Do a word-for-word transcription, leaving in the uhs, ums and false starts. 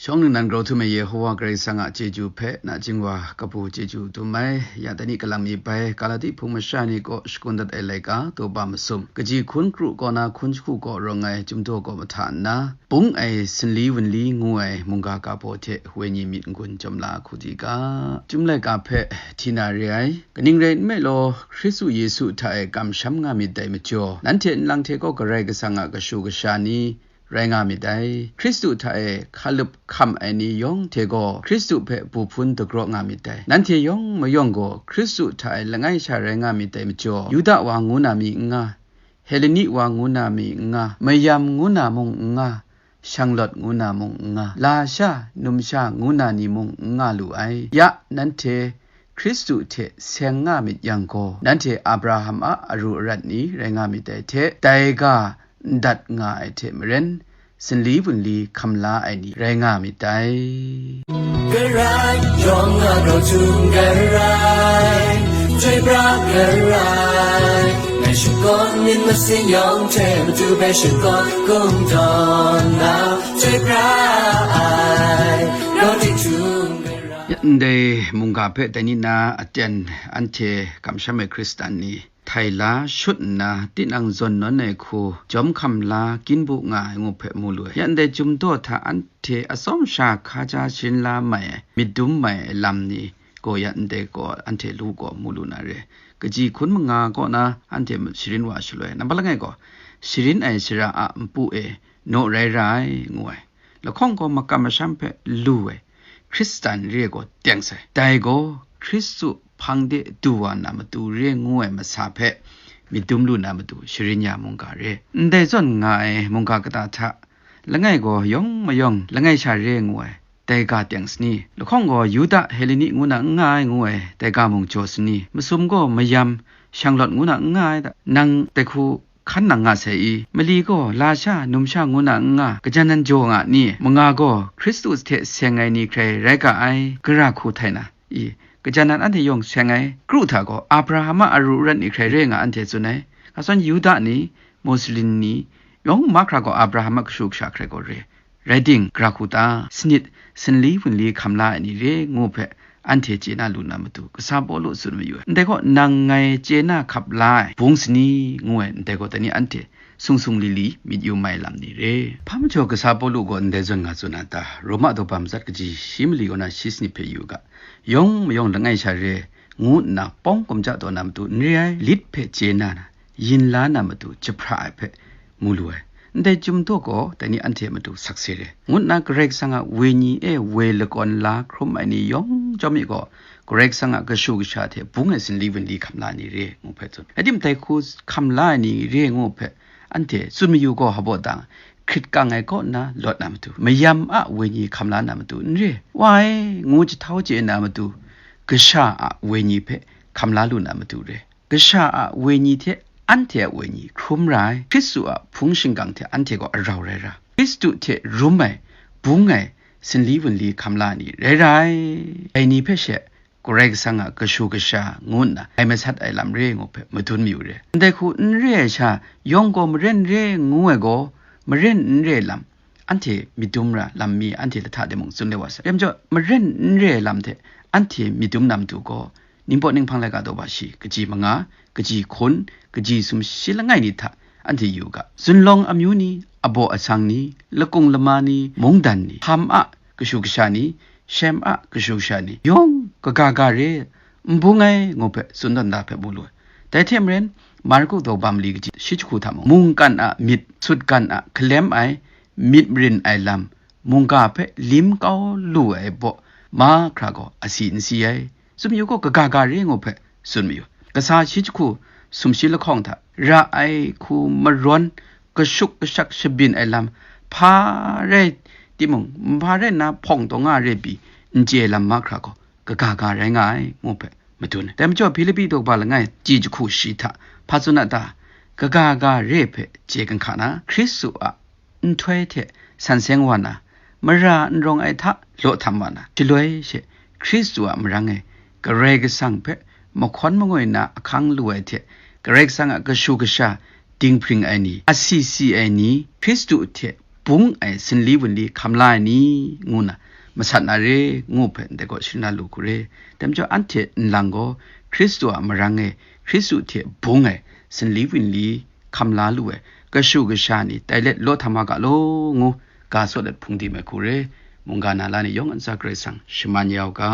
Shawng ningnan grau htum e, Yehowa Karai Kasang a chyeju hpe nachying wa kabu chyeju dum ai. Ya dai ni kalang mi bai, Galati hpung masha ni kaw shakun dat ai laika, daw ba masum, kaji hkun kru kaw na hkun jahku kaw rawng ai Chyum daw kaw mahta nna, bung ai sanli wunli ngu ai mungga ga baw hte wenyi myit n-gun jawm la hku di ga. Chyum laika hpe hti na re ai. Kaning rai nme law, Hkristu Yesu hta e kamsham nga myit dai majaw, nanhte nlang hte gaw Karai Kasang a kashu kasha ni rai nga myit dai. Hkristu hta e hkalup hkam ai ni yawng hte gaw Hkristu hpe bu hpun dagraw nga myit dai. Nanhte yawng mayawng gaw Hkristu hta e langai sha rai nga myit dai majaw, Yuda wa ngu na mi n nga, Heleni wa ngu na mi n nga, mayam ngu na mung n nga, shanglawt ngu na mung n nga, lasha, numsha ngu na ni mung n nga lu ai. Ya, nanhte Hkristu hte seng nga myit yang gaw, nanhte Abraham a aru arat ni rai nga myit dai hte, dai ga n dat nga ai hte maren, sanli bunli hkam la ai ni rai nga myit dai. Karai yawng a grau htum karai, chyoi pra karai, ngai shakawn myit masin yawng hte matu bai shakawn kungdawn na, chyoi pra ai, grau di htum karai. Ya ndai mungga hpe dai ni na aten anhte kamsham ai Hkristan ni, htai la shut nna, tinang zawn nawn ai hku, jawm hkam la, ginbu nga ai ngu hpe mu lu ai. Ya ndai Chyum daw hta anhte atsawm sha hkaja sharin la mai ai, myit dum mai ai lam ni gaw, ya ndai gaw anhte lu gaw mu lu na re. Kaji hkun manga kaw na anhte sharin wa shaloi, nambat langai gaw, sharin ai shara a npu e naw rai ra ai, ngu ai. Lahkawng gaw makam masham hpe lu ai, Hkristan re ai gaw teng sai. Dai gaw Hkristu hpang de du wa na matu re ngu ai masa hpe myit dum lu na matu sharin ya mungga re. Ndai zawn nga ai mungga kata hta, langai gaw yawng mayawng langai sha re ngu ai, dai ga teng sani? Lahkawng gaw Yuda, Heleni ngu na n nga ai ngu ai, dai ga mung jaw sani? Masum gaw mayam, shanglawt ngu na n nga ai da? Nang dai hku hkan nang nga sai i? Mali gaw lasha, numsha ngu na n nga, gajan nan jaw nga ni? Manga gaw Hkristu hte seng ai ni hkrai rai ga ai, gara hku htai na i? Gajan nan anhte yawng seng ai, kru hta gaw Abraham a aru arat ni hkrai re nga anhte tsun ai. Kasan Yuda ni, Muslim ni, yawng mahkra gaw Abraham a kashu kasha hkrai gaw re. Rai ting, gara hku ta, sanit, sanli wunli hkam la ai ni re ngu hpe, anhte chye na lu na matu, kasa Pawlu tsun mayu ai. Ndai gaw, nang ngai chye na hkap la ai bung sani, ngu ai, ndai gaw dai ni anhte sung sung li li myit yu mai lam ni re. Hpa majaw kasa Pawlu gaw ndai zawn nga tsun a ta? Roma daw ba matsat kaji shi mali kaw na shi sanit hpe yu ga, yawng mayawng langai sha re ngu nna pawng kumja taw na matu n re ai, lit hpe chye na na, yin la na matu jahpra ai hpe mu lu ai. Ndai Chyum daw gaw dai ni anhte matu sakse re, ngu nna Karai Kasang a wenyi e woi lakawn la hkrum ai ni yawng chyawm mi gaw, Karai Kasang a kashu kasha hte bung ai sanli wunli hkam la ai ni re ngu hpe tsun. Rai timung, dai hku hkam la ai ni re ngu hpe anhte tsun mayu gaw, hpa baw dang, hkrit kang ai kaw nna lawt na matu, mayam a wenyi hkam la na matu n re, wa ai, ngu jahtau chye na matu, kasha a wenyi hpe hkam la lu na matu re. Kasha a wenyi hte anhte a wenyi hkrum ra ai, Hkristu a hpung shingkang hte anhte gaw arau rai ra, Hkristu hte rum ai, bung ai, sanli wunli hkam la ni rai ra ai. Dai ni hpe she Karai Kasang a kashu kasha ngu nna ai masat ai lam re ngu hpe madun mayu re. Ndai hku n re ai sha yawng gaw maren re ngu ai gaw, maren n re ai lam anhte myit dum ra lam mi anhte lahta de mung tsun le wa sai. Rai majaw, maren n re ai lam hte anhte myit dum na matu gaw, Ningbaw Ninghpang laika daw ba shi, kaji manga, kaji hkun, kaji sumshi langai ni hta anhte yu u ga. Zunlawng amyu ni, abaw asang ni, lakung lama ni, mungdan ni, hpam a kashu kasha ni, shem a kashu kasha ni, yawng kaga ga re, n bung ai ngu hpe tsun tawn da hpe mu lu ai. Dai hte maren, Marku daw ba mali kaji shi jahku hta mung, mungkan a myit, sutgan a hkalem ai, myit marin ai lam, mungga hpe lim kau lu ai baw, mahkra gaw asi n si ai. Tsun mayu gaw, kaga ga re ngu hpe tsun mayu. Kasa shi jahku sumshi lahkawng hta ra ai hku marawn, kashuk kashak shabyin ai lam, hpa rai timung, hpa rai nna hpawng taw nga re pyi, n chye ai lam mahkra gaw, kaga ga rai nga ai, ngu hpe madun ai. Dai majaw, Hpilipi daw ba langai, kaji jahku shi hta hpa tsun a ta? Kaga ga re hpe chye kan hka na, Hkristu a nhtoi hte san seng wa na, mara n rawng ai hta law htam wa na, shaloi she Hkristu a marang e Karai Kasang hpe mahkawn mangoi na ahkang lu ai hte, Karai Kasang a kashu kasha dinghpring ai ni, asi si ai ni, Hkristu hte bung ai sinli wunli hkam la ai ni, ngu na masat na re, ngu hpe ndai gaw sharin la lu hku re. Dai majaw anhte nlang gaw Hkristu a marang e, Hkristu hte bung ai sinli wunli hkam la lu ai kashu kasha ni tai let law htam wa ga law, ngu ga sawt let hpung di mai hku re. Mungga na la ni yawng a ntsa Karai Kasang shaman ya u ga.